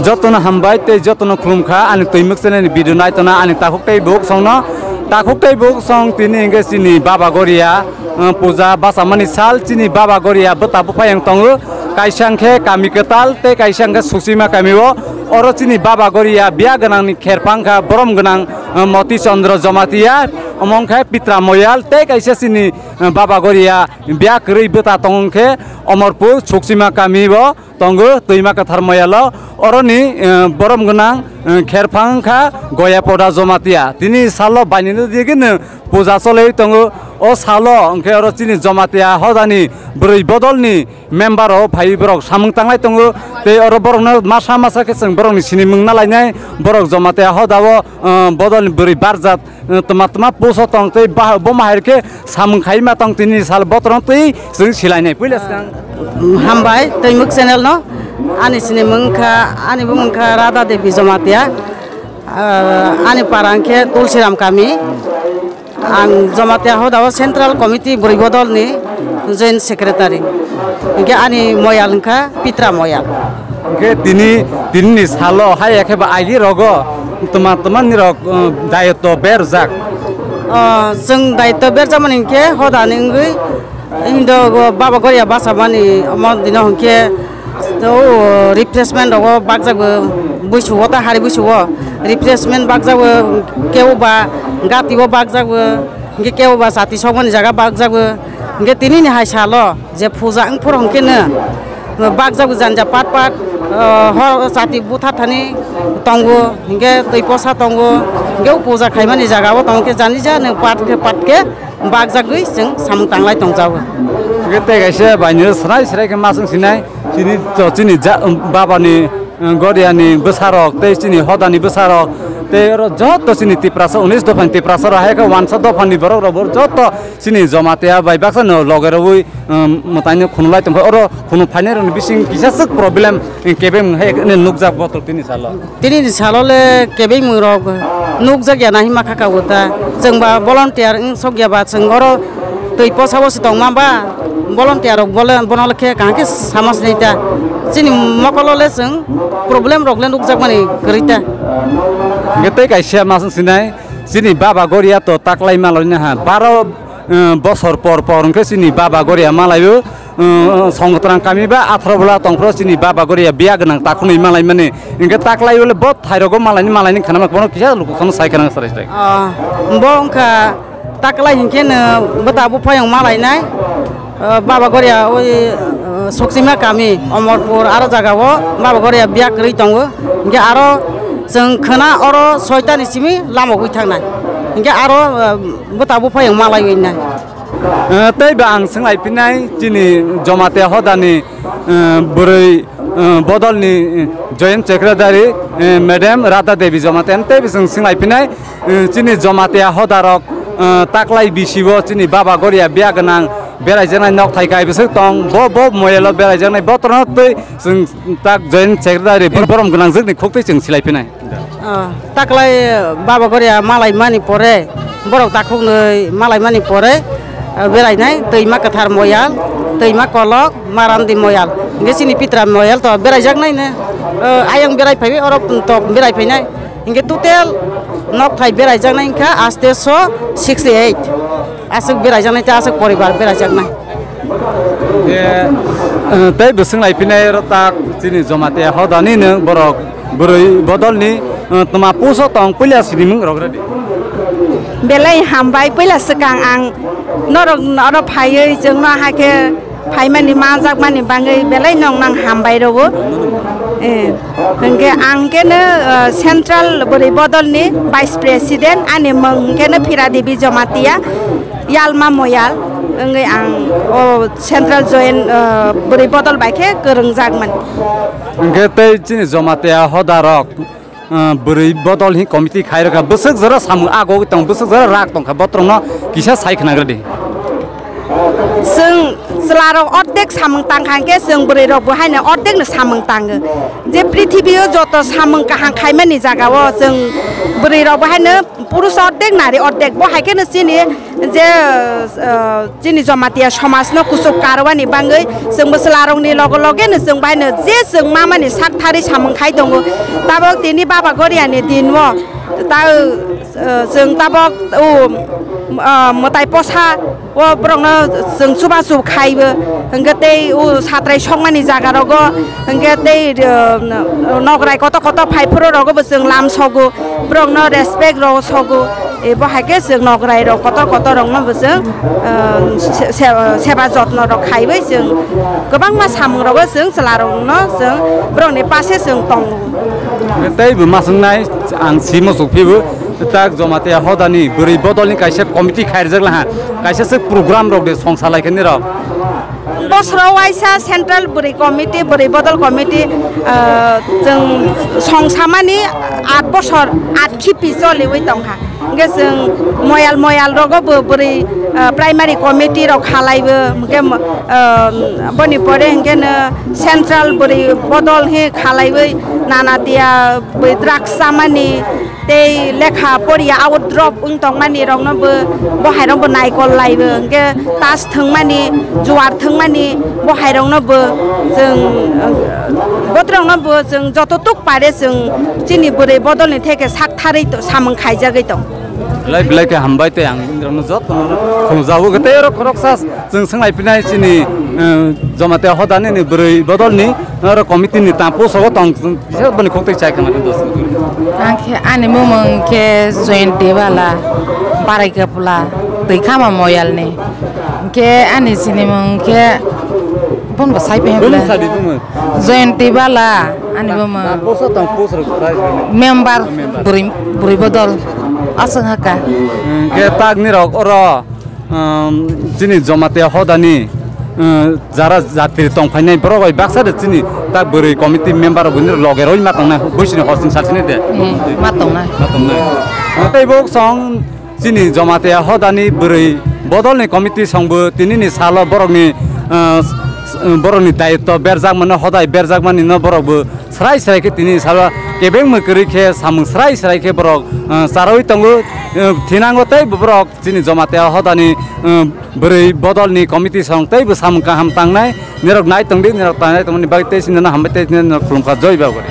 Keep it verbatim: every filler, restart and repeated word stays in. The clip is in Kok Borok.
Jotono hambai tei jotono khulumkha ani Twimwk channel ni video naitona ani takhuk tei buk songno. Takhuk tei buk song tini hwnkhe chini Baba Goria, uh, puja bachamani sal. Chini Baba Goria bwta buphayang tongo, kaisa hwnkhe kami kwtal tei kaisa hwnkhe Suksima kami o. Oro chini Baba Goria biya gwnang ni kherphang kha, borom gwnang, uh, Moti Chandra Jamatia, omo wngkha Pitra Moyal tei kaisa chini, uh, Baba Goria biya kwrwi bwta tong wngkhe Omorpur Suksima kami o. Tongo Twima Kwthar Moyalo. Oroni, eh, borom gwnang, eh, kherphang wngkha Goya Poda Jamatia. Tini salo bainino digini puja choli tongo. O salo hwnkhe oro chini Jamatia hodani bwrwi bodolni member o phai borok samung tanglai tongo. Tei oro borokno masa masa khe chwng borokni sinimung nalainai. Borok Jamatia hodao, eh, bodolni bwrwi barjak. Twma twma puso tong tei bah-, bo mahai khe samung khai ma tong tini sal botorong twi chwng silainai puila swkang. Hambai Twimwk channel no, ani sinimung kha, ani bumung kha Radha Devi Jamatia, ah, ani para hwnkhe Tulsiram kami. Ang Jamatia hodao Central Committee bwrwi bodolni Joint Secretary. Hwnkhe ani moyal wngkha Pitra Moyal. Hwnkhe tini, tinini salo hai khe ba agi rogo twma twma ni rok, uh, daitw berjak. Uh, chwng daitw berjakmani hwnkhe hodani wngwi hindo Baba Goria bachamani omo dino hwnkhe to, uh, refreshment rogo bakjakbo buisugo ta hari buisugo refreshment bakjakbo kebo ba gati o bakjakbo hwnkhe kebo ba chati sokmani jaga bakjakbo hwnkhe tinini hai salo. Je puja wngphuru hwnkhe no bakjak janja pat pat, ah, hor chati butha thani tongo, hwnkhe twi posa tongo, hwnkhe o puja khaimani jaga o tongo khe jani ja nwng pat khe pat khe bakjagwi chwng samung tanglai tongjago. Hwnkhe tei kaisa bainwi srai srai khe maswng sinai chini to chini ja, babani Goriani bwsarok tei chini hodani bwsarok tei oro joto chini Tiprasa unis dophani Tiprasa rok hai khe wansa dophani borok rok bo joto chini Jamatia bai baksa no loge rwui, um, mwtaino khunulai tongkha. Oro khunu phainai rokni bising kisa swk problem kebeng hai nukjak botok tini salo. Tini ni salo le kebeng rok nukjak ya nahi makha ka uta. Chwng ba volunteer wng sok ya ba chwng oro twi posa o se tongma ba volunteer rok bole bono le khe kaham khe sama sinai ta. Chini mokolo le chwng problem rok le nukjakmani kwrwi ta. Hwnkhe tei kaisa maswng sinai, chini Baba Goria to taklai malai na ha, baro, eh, bosor por por hwnkhe chini Baba Goria malaio, eh, Songtrang kami ba atharo bwla tongphro chini Baba Goria biya gwnang takhunwi malaimani. Hwnkhe taklai bole bo thairogo malaini malaini khana bono kisa lukusono sai khana sarai sarai. Ah, bo wngkha taklai hinkhe no bwta buphayung malainai, ah, Baba Goria oi, ah, Suksima kami, Omorpur aro jaga o Baba Goria biya kwrwi tongo. Hinkhe aro chwng khwna oro soita ni simi lama ui thangnai. Hinkhe aro, ah, bwta buphayung malaiwi nai. Ah, tei ba ang swng lai phinai chini Jamatia hodani, ah, bwrwi, ah, bodolni, ah, Joint Secretary, ah, Madam Radha Devi Jamatia tei bising swng lai phinai. Eh, chini Jamatia hodarok, eh, taklai bisibo chini Baba Goria biya gwnang beraijaknai nokthai kai bwswk tong, bo, bo moyelo beraijaknai botorno twi chwng tak Joint Secretary borom gwnangjwkni khuktwi chwng silai phinai. Ah, taklai Baba Goria malai mani pore, borok takhuknwi malai mani pore, ah, berainai Twima Kwthar Moyal, Twima Kolok, Marandi Moyal. Hingke chini Pitra Moyal to beraijaknai ne, ah, ayang berai phaiwi, oro to berai phainai. Hingke total nokthai beraijaknai wngkha aste so sixty eight. Aswk beraijaknai tei aswk poribar beraijaknai. Ye, eh, tei bwswng lai phinai oro tak chini Jamatia hodani nwng borok bwrwi bodolni, eh, twma puso tong puila sinimung rok rwdi. Belai hambai puila swkang ang norok oro phaiwi chwngno hakhe phaimani manjakmani bangwi belai nong nang hambai rwo. Eh, hwnkhe ang khe no, eh, Central bwrwi bodolni Vice President, ani mung hwnkhe no Phira Devi Jamatia, Yalma Moyal wngwi ang o Central Joint, eh, bwrwi bodol bai khe kwrwngjakmani. Hwnkhe tei chini Jamatia hodarok, ah, bwrwi bodol hi committee khai rwkha, bwswk jora samung agogwi tong, bwswk jora rak tongkha, botrokno kisa sai khwnagradi. Chwng chwlarok ordek samung tangkha hwnkhe chwng bwrwirokbo haino ordekno samung tango. Je prithibio joto samung kaham khaimani jagao chwng Bwrwi rok bo haino purush ordek nari ordek, bo hai kheno chini je, ah, chini Jamatia somaj no kuchuk karwani bangwi chwngbo chwla rok ni loge loge no chwng bai no je chwng ma mani sak thari samung khai tongo. Tabok tini Baba Goria ni din o ta, ah, chwng tabok o, ah, mwtai posa o borokno chwng chubachu khaibo, hwnkhe tei o satrai sokmani jagarogo, hwnkhe tei, uh, nograi koto koto phai phuru rogobo chwng lam sogo, borokno respect rw sogo, ebo hai khe chwng nograi rok kotor kotor rokno bo chwng, uh, se-, se-, seba jotno rok khaiwi chwng kwbangma samung rogo chwng chwla rokno chwng borokni pase chwng tongo. Tei bo maswngnai ang si muchuk phibo. Tak Jamatia hodani bwrwi bodolni kaisa committee khairjak laha, kaisa se program rok de songsa laikha nirok. Bosoro waisa Central Bwrwi Committee, Bwrwi Bodol Committee, ah, chwng songsamani aat bosor, aat khipi choliwi tongkha. Hwnkhe chwng moyal moyal rogo bo bwrwi, ah, primary committee rok khalaibo, hwnkhe mo-, ah, boni pore hwnkhe no Central Bwrwi Bodol hi khalaiwi nana tia bwi drugs chamani, tei lekha poria out drop wng tongmani rokno bo, bo hai rok bo naikol laibo, hwnkhe tas thwngmani, juar thwngmani, bo hai rokno bo chwng, uh, botrokno bo chwng joto tuk pare chwng chini bwrwi bodolni theke sak tharwi to-, samung khaijagwi tong. Belai belai khe hambai tei ang nirokno jotono khulumjago, tei oro khoroksa chwng swnglai phinai chini, uh, Jamatia hodani ni bwrwi bodolni oro committee ni tang post rogo tong. Kisa boni kok tei chai kama dos. Ang khe ani bumung khe Joyant Debala, Barai Kapla, twi khama moyal ni. Khe ani sinimung khe bon bo sai pe Boni bla. Sadi bumung. Joyant Debala ani bumung. Na post tong post rok try. Member Member. Buri, buri bodol aswng haka. Khe tak nirok oro um, chini Jamatia hodani, um, jara jatri tongphainai borok bai baksa de chini ta bwrwi committee member rok bini loge roi ma tongnai, bwsini horsing salsini de. Eh, ma tongnai. Ma tongnai. Tei bo song chini Jamatia hodani bwrwi bodolni committee songbo tinini salo borokni, uh, s-, s-, borokni dayitto berjak mano, hodai berjak mani no borok bo srai srai khe tini salo kebeng mwkrwi khe samung srai srai khe borok, uh, charwi tongo, uh, thinango tei borok Chini Jamatia hodani, um, bwrwi bodolni committee song tei bo samung kaham tangnai. Nirok nai tongdi, nirok tangnai tongmani bagwi tei sinino hambai tei sinino khulumkha, joi Baba Gori.